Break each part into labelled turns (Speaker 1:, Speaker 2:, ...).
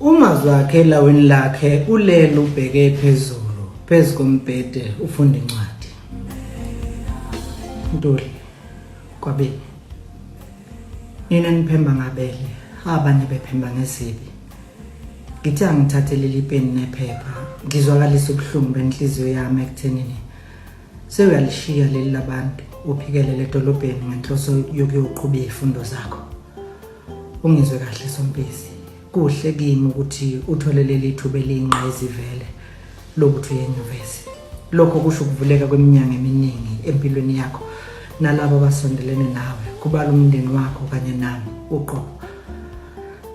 Speaker 1: Umazwakhe elawini lakhe ulele ubheke phezulu phezu kombhede ufunda incwadi. Ntuli kwabini. Nina niphemba ngabele abanye bephemba ngezibi. Ngithe angithathe leli peni nephepha ngizwakalisa ubuhlungu benhliziyo yami ekuthenini sewuyalishiya leli labantu uphikelele edolobheni ngenhloso yokuyoqhuba izifundo zakho. Ungizwe kahle Sompisi. Kuhle kimi ukuthi uthole leli thuba eliyingqayizivele lokuthi uye enyuvesi. Lokho kusho ukuvuleka kweminyango eminingi empilweni yakho nalabo abasondelene nawe, kubala umndeni wakho kanye nami uqobo.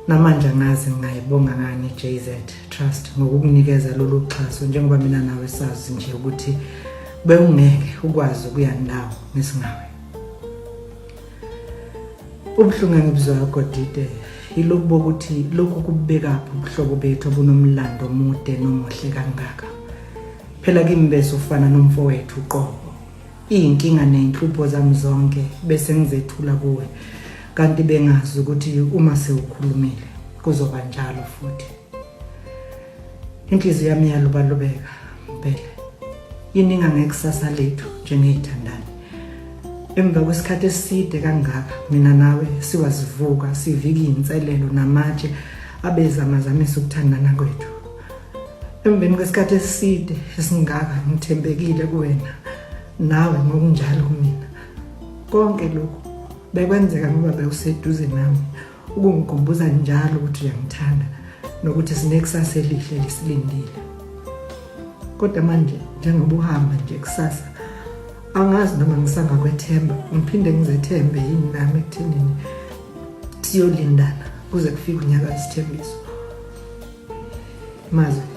Speaker 1: Namanje angazi ngingayibonga ngani i-JZ Trust ngokukunikeza lolu xhaso njengoba mina nawe sazi nje ukuthi bewungeke ukwazi ukuya ndawo ngesingawe. Ubuhlungu engibuzwayo Godide yilobu bokuthi lokhu kubekaphi ubuhlobo bethu obunomlando omude nomuhle kangaka. Phela kimi bese ufana nomfowethu uqobo. Iy'nkinga ney'nhlupho zami zonke bese ngizethula kuwe kanti bengazi ukuthi uma sewukhulumile kuzoba njalo futhi. Inhliziyo yami iyalubalubeka mpela. Ininga ngekusasa lethu njengey'thandani. Emva kwesikhathi eside kangaka mina nawe siwazivuka sivika iy'nselelo namatshe abezamazamisa ukuthandana kwethu. Emveni kwesikhathi eside esingaka ngithembekile kuwena nawe ngokunjalo kumina. Konke lokhu bekwenzeka ngoba bewuseduze nami ukungikhumbuza njalo ukuthi uyangithanda nokuthi sinekusasa elihle lisilindile. Kodwa manje njengoba uhamba nje kusasa angazi noma ngisangakwethemba ngiphinde ngizethembe yini nami ekuthenini siyolindana kuze kufike unyaka wesithembiso. Mazwi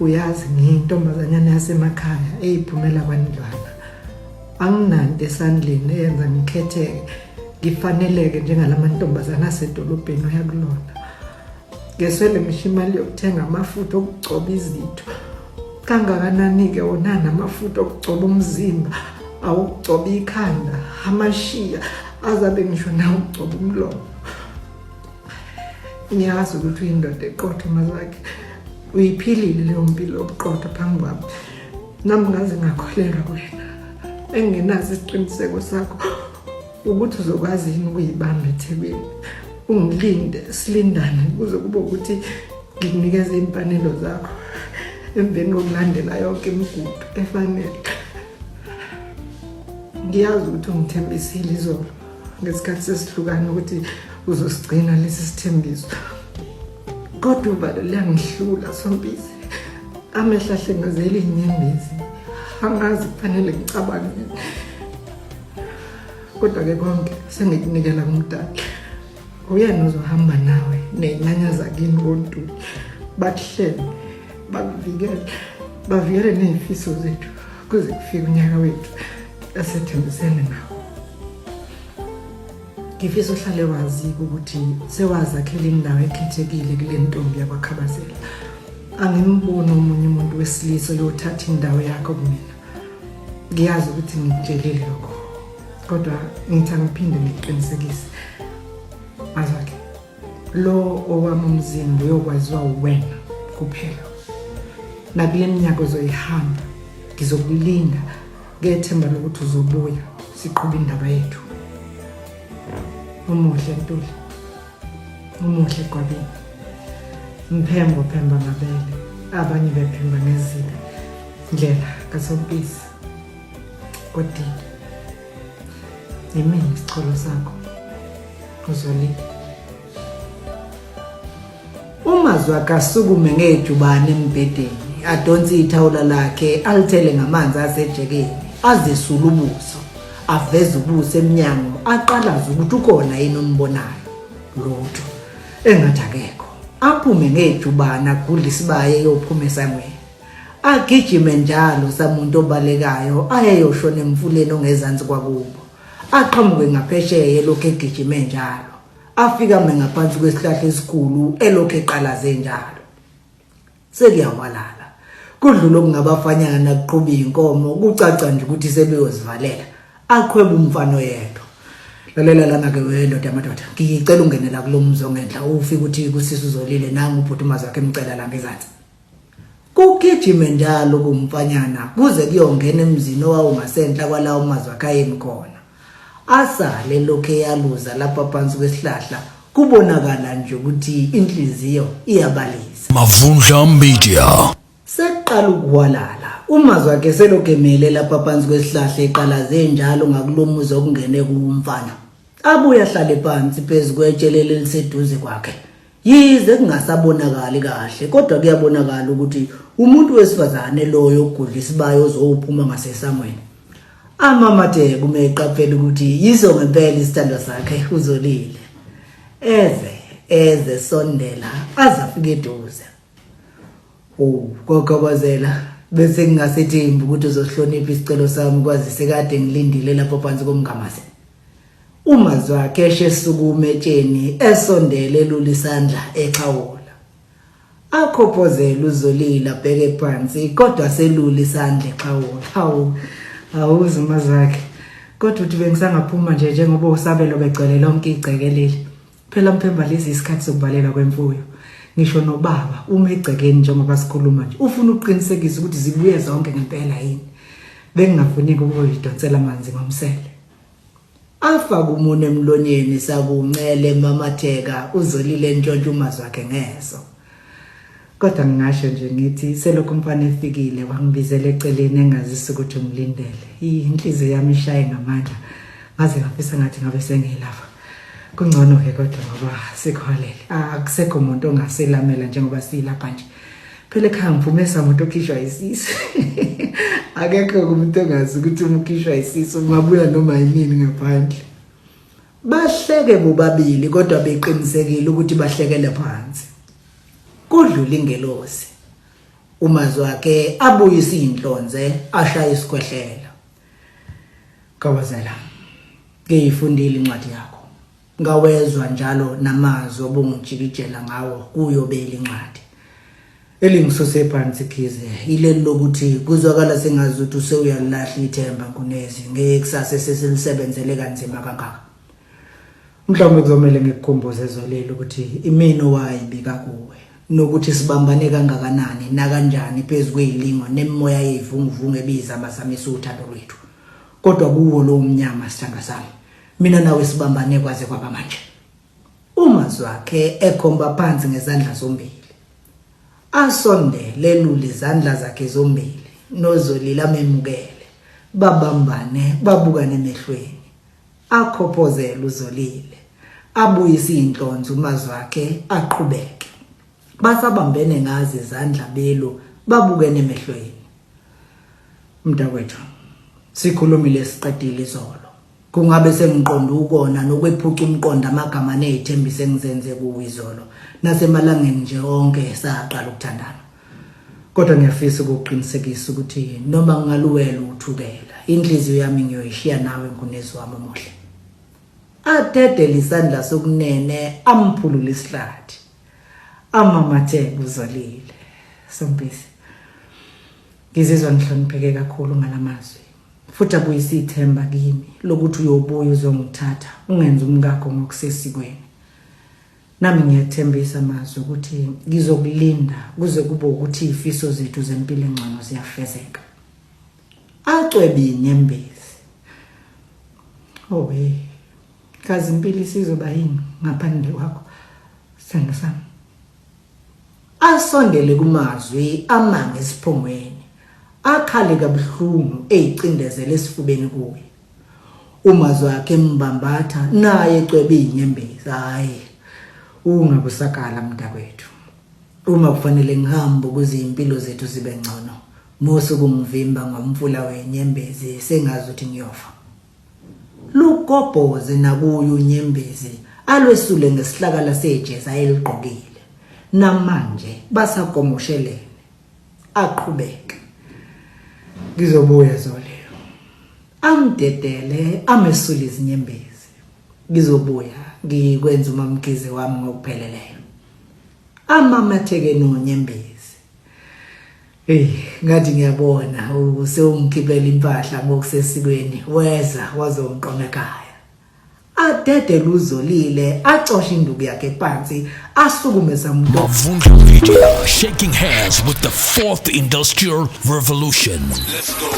Speaker 1: uyazi ngiyintombazanyana yasemakhaya eyiphumela kwandlwana anginanto esandleni eyenza ngikhetheke ngifaneleke njengalamantombazane asedolobheni oya kulona ngeswele ngisho imali yokuthenga amafutha okugcoba izitho kangakanani-ke wona namafutha okugcoba umzimba awukugcoba ikhanda amashiya azabe ngisho nawukugcoba umlomo Ngiyazi ukuthi uyindoda eqotho mazakhe. Uyiphilile leyo mpilo yobuqotho phambi kwami. Nami ngaze ngakholelwa kuwena. Engingenaso isiqiniseko sakho ukuthi uzokwazi yini ukuyibamba eThekwini. Ungilinde silindane kuze kube ukuthi ngikunikeze imfanelo zakho emveni kokulandela yonke imigudu efanele. Ngiyazi ukuthi ungithembisile izolo. Ngesikhathi sesihlukana ukuthi uzosigcina lesi sithembiso kodwa uvalo liyangihlula sompisi amehlo ahlengezela iy'nyembezi angazi kufanele ngicabange kodwa-ke konke sengikunikela kumdali uyena ozohamba nawe ney'nyanya zakini kontuli bakuhlele bakuvikele bavikele ney'fiso zethu kuze kufike unyaka wethu esethembisene nawo Ngifisa uhlale wazi ukuthi sewazakhela indawo ekhethekile kule ntombi yakwaKhabazela. Angimboni omunye umuntu wesilisa oyothatha indawo yakho kumina. Ngiyazi ukuthi ngikutshelile lokho. Kodwa ngithi angiphinde ngikuqinisekise. Mazwakhe, lo owami umzimba uyokwaziwa uwena kuphela. Nakule minyaka ozoyihamba ngizokulinda ngethemba lokuthi uzobuya siqhube indaba yethu. Umuhle Ntuli. Umuhle Gwabini. Mphembo phemba ngabele, abanye bephemba ngezibi. Ndlela kaSompisi. Kodile. Yimina isicholo sakho. Uzolile. UMazwakhe asukume ngejubane embhedeni, adonse ithawula lakhe alithele ngamanzi asejekeni, azesule ubuso, aveze ubuso emnyango, aqalaze ukuthi ukhona yini ombonayo. Lutho. Engathi akekho. Aphume ngejubane agudle isibaya eyophuma esangweni. Agijime njalo samuntu obalekayo ayeyoshona emfuleni ongezansi kwakubo. Aqhamuke ngaphesheya elokhu egijime njalo. Afike ame ngaphansi kwesihlahla esikhulu elokhu eqalaze njalo. Sekuyawalala. Kudlula okungabafanyana kuqhuba inkomo kucaca nje ukuthi sebeyozivalela. Aqhweba umfana oyedwa. Lalela lana ke wendoda yamadoda. Ngicela ungene la kulomuzi ongenhla ufike uthi kusisi uzolile nangu ubhuti umazi wakhe emcela la ngezansi. Kugijime njalo kumfanyana kuze kuyongena emzini owawungasenhla kwalawo mazwi akhe ayemi khona. Asale lokhu eyaluza lapha phansi kwesihlahla kubonakala nje ukuthi inhliziyo iyabalisa.
Speaker 2: Mavundla Media.
Speaker 1: Sekuqala ukuhwalala. Umazwi akhe selokhu emele lapha phansi kwesihlahla eqalaze njalo ngakulomuzi okungene kuwo umfana. Abuye ahlale phansi phezu kwetshe leli eliseduze kwakhe. Yize kungasabonakali kahle kodwa kuyabonakala ukuthi umuntu wesifazane loyo ogudla isibaya ozowuphuma ngasesangweni. Amamatheke uma eqaphela ukuthi yiso ngempela isithandwa sakhe uzolile. Eze eze sondela aze afike eduze. Oh, kokobozela bese ngingasethembi ukuthi uzohlonipha isicelo sami kwazise kade ngilindile lapho phansi komngamase. Umazwakhe eshe esukume etsheni esondele elula isandla exhawula. Akhophozele uzolile abheke phansi kodwa selula isandla exhawula. Hawu, awuze umazwakhe. Kodwa uthi bengisangaphuma nje njengoba usabelo begcwele lonke igceke leli. Phela Mphemba lesi isikhathi sokubalelwa kwemfuyo. Ngisho nobaba uma egcekeni njengoba sikhuluma nje ufuna ukuqinisekisa ukuthi zibuye zonke ngempela yini. Bengingafuni ukuyidonsela amanzi ngomsele. Afake umunwe emlonyeni sakuncele emamatheka uzolile entshontsha umazwi akhe ngeso. Kodwa ngingasho nje ngithi selokhu umfana efikile wangibizela eceleni engazisa ukuthi ungilindele. Inhliziyo yami ishaye ngamandla ngaze ngafisa ngathi ngabe sengilapha. Kungcono-ke kodwa ngoba sikuholele. Akusekho muntu ongaselamela njengoba silapha nje. Phela ekhaya ngiphume samuntu okhishwa isisu. Akekho umuntu ongazi ukuthi uma ukhishwa isisu ungabuya noma yinini ngaphandle. Bahleke bobabili kodwa beqinisekile ukuthi bahlekele phansi. Kudlula ingelosi. Umazwi wakhe abuyisa inhlonze ashaya isikhwehlela. Gawazela. Ngiyifundile incwadi yakho. Ngawezwa njalo namazwi obungijikijela ngawo kuyo beli incwadi. Elingisuse phansi khize ileli lokuthi kuzwakala sengazuthi usewuyalilahla ithemba Nkunezi ngekusasa esesilisebenzele kanzima kangaka. Mhlawumbe kuzomele ngikukhumbuze Zolile ukuthi imina owayibika kuwe nokuthi sibambane kangakanani nakanjani phezu kwezilingo nemimoya yeyivunguvungu ebizamazamisa uthando lwethu. Kodwa kuwo lowo mnyama sithandwa sami mina nawe sibambane kwaze kwaba manje. Umazwakhe ekhomba phansi ngezandla zombili. Asondele elule izandla zakhe zombili noZolile amemukele. Babambane babukane emehlweni. Akhophozele uZolile. Abuyise izinhlonze uMazwakhe aqhubeke. Basabambene ngazo izandla belu babukene emehlweni. Mntakwethu, sikhulumile siqedile izolo. Kungabe sengiqonda ukona nokwephuca umqondo amagama nezithembiso engizenze kuwe izolo nasemalangeni nje onke saqala ukuthandana. Kodwa ngiyafisa ukukuqinisekisa ukuthi noma ngingaluwela uthukela, inhliziyo yami ngiyoyishiya nawe Nkunezi wami omuhle. Adedele isandla sokunene amphulule isihlathi. Amamatheke uzolile. Sompisi. Ngizizwa ngihlonipheke kakhulu ngalamazwi. Futhi abuyisa ithemba kimi lokuthi uyobuya uzongithatha ungenze umkakho ngokusesikweni. Nami ngiyathembisa mazwi ukuthi ngizokulinda kuze kube ukuthi izifiso zethu zempilo engcono ziyafezeka. Acwebe inyembezi. Oh hey. Kazi impilo isizoba yini ngaphandle kwakho. Sithando sami. Asondele kumazwi amange esiphongweni. Akhale kabuhlungu eyicindezele esifubeni kuye. Umazwi akhe embambatha naye ecwebe izinyembezi. Hayi. Ungabusakala mntakwethu. Uma kufanele ngihambe ukuze impilo zethu zibe ngcono. Musa ukungivimba ngomfula wenyembezi sengazi ukuthi ngiyofa. Lugobhoze nakuye unyembezi alwesule ngesihlakala sejezi ayeligqokile. Namanje basagomoshelene. Aqhubeke. Ngizobuya Zole. Amdedele amesule izinyembezi. Ngizobuya ngikwenza umamkhize wami ngokupheleleyo. Amamatheke nonyembezi. Hey, ngathi ngiyabona usewungikhiphela impahla ngokusesikweni weza wazongiqoma ekhaya. Adedele uZolile acoshe induku yakhe phansi asukume samuntu.
Speaker 2: Mavundla Media, shaking hands with the fourth industrial revolution.
Speaker 3: Let's go.